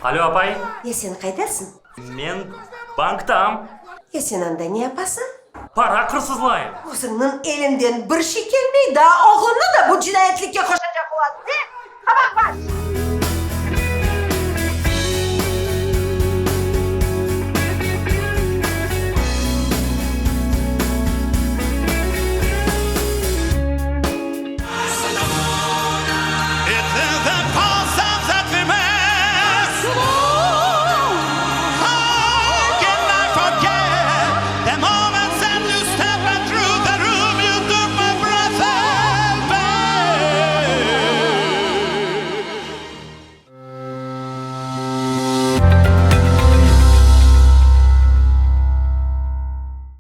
Alo, apay. Ya sen qaydasıñ? Men banktam. Ya sen anda ne yapasıñ? Para qırsızlayım. Özüñniñ eliñden bir şey kelmey, daa oğlumnı da bu cinayetlikke qoşacaq olasıñ, e? Qabaqbaş!